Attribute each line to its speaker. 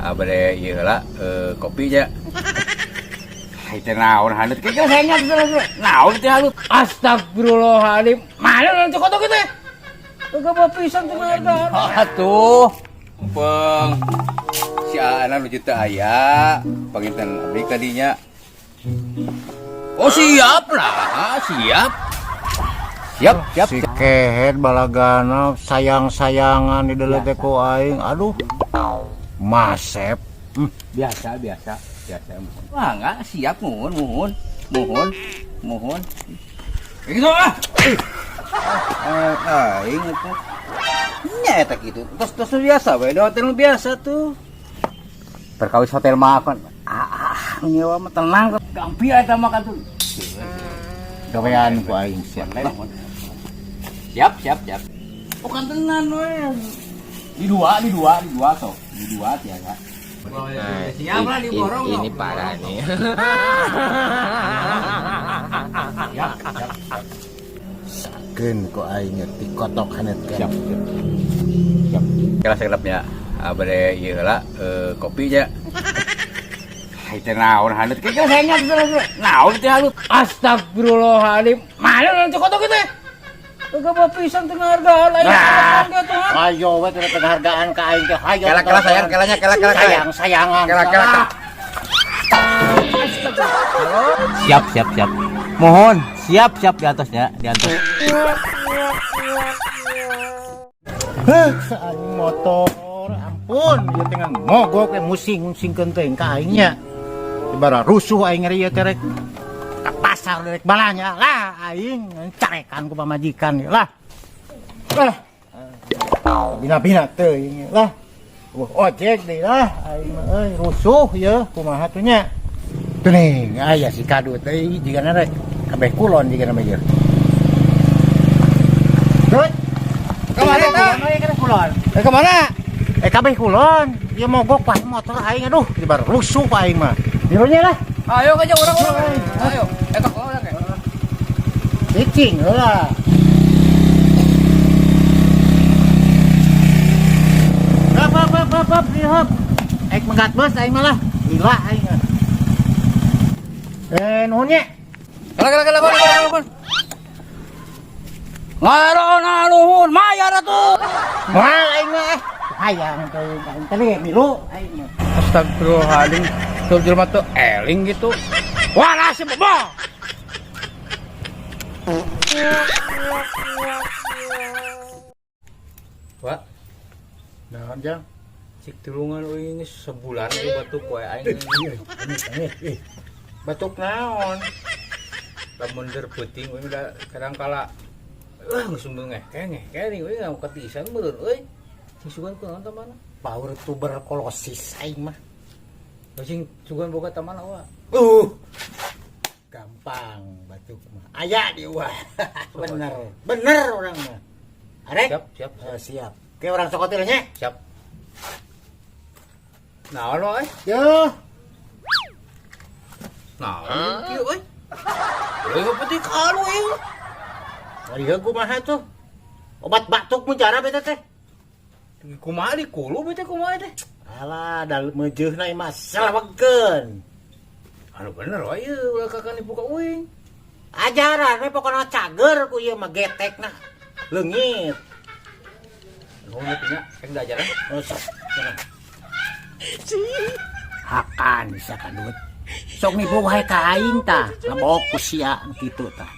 Speaker 1: Bade ieu heula kopi nya. Hai teh naon halut kieu saya ingat naon teh halut. Astagfirullahaladzim. Mana nanti kotok teh? Kagak pisan teh harga. Atuh. Peng si Aana nuju teu aya, panginten abdi kadinya. Oh siap lah, siap. Siap, siap.
Speaker 2: Si kehed balagana sayang-sayangan di dalam teh ku aing. Aduh. Masep.
Speaker 1: Biasa, biasa, biasa. Wah, enggak siap muhun, muhun, muhun, muhun. Gitu ah. Aing itu. Nya eta kitu. Tos tos biasa we, di hotel biasa tuh. Perkawis hotel mah kan nyewa mah tenang gampil eta makan tuh.
Speaker 2: Gawean ku aing siap.
Speaker 1: Siap, siap, siap. Bukan tenan we. Di dua, di dua, di dua sok. Di dua tiasa. Siap lah diborong.
Speaker 3: Ini parah nih.
Speaker 1: Siap, siap, siap.
Speaker 2: Sakeun ku aing dikotok hanet kan.
Speaker 1: Siap, siap. Siap. Kela sakedapnya bade ieu heula kopi nya. Hai teh naon halut kieu saya ingat naon teh halut. Astagfirullahaladzim. Mana nanti kotok teh? Kagak pisan teh hargaan aing.
Speaker 2: Ayo we teh penghargaan ka aing teh. Hayo.
Speaker 1: Kela kela sayang kelanya kela kela
Speaker 2: sayang-sayangan.
Speaker 1: Kela kela. Siap siap siap. Mohon siap siap di atasnya, di atas.
Speaker 2: Heh, aing motor ampun ieu teh mogok we musing-musingkeun teh ka aing nya. Ibara rusuh aing ngeri ieu teh rek ka pasar rek balanya lah aing carekan ku pamajikan lah. Lah. Bina-bina teuing lah. Wah, ojek deui lah aing mah euy rusuh ieu kumaha tuh nya. Tuning aya si kadut euy jigana rek kabeh kulon jigana mah ieu. Dut.
Speaker 1: Kemana ta?
Speaker 2: Kulon.
Speaker 1: Kemana?
Speaker 2: Kabeh kulon. Ieu mogok pak motor aing aduh, ibar rusuh pak aing mah. Dirunya lah.
Speaker 1: Ayo aja orang-orang. Ayo, ka orang ya.
Speaker 2: Cicing heula. Hop hop hop hop hop, hop. Ek menggat bus aing mah lah. Gila aing mah. Nuhun nya.
Speaker 1: Kala kala kala kala kala. Ngarona nuhun mayar atuh.
Speaker 2: Moal aing mah. Hayang teuing aing teh milu aing mah.
Speaker 1: Astagfirullahaladzim. Tuh jelema tuh eling gitu. Wah, nasib bah. Wah,
Speaker 2: Naon jang?
Speaker 1: cik tulungan euy geus sebulan euy batuk poe aing.
Speaker 2: Batuk naon?
Speaker 1: Lamun der peuting euy da kadang kala geus ngeh ngeh euy ngau ketisan meureun euy. Sing sugan kunaon tamana?
Speaker 2: Power tuberkulosis aing mah.
Speaker 1: Sing sugan boga tamana wa.
Speaker 2: Gampang batuk mah. Aya di wah. Bener. Bener orang mah. Arek?
Speaker 1: Siap, siap,
Speaker 2: Siap. Oke orang sokotil nya.
Speaker 1: Siap. Naon euy?
Speaker 2: Yo.
Speaker 1: Naon kieu euy? Euy penting kalu euy.
Speaker 2: Ari kumaha tuh? Obat batuk mun cara beta teh.
Speaker 1: Kumaha di kulu beta kumaha teh?
Speaker 2: Alah, dal meujeuhna mah selawegeun.
Speaker 1: Anu bener wae ieu ulah kakak nipu ka uing.
Speaker 2: Ajaran we pokona cager ku ieu mah getekna. Leungit.
Speaker 1: Nuhun nya nya, rek diajaran.
Speaker 2: Oh, sok. Hakan bisa kadut. Sok nipu wae ka aing tah. Lebok ku sia kitu tah.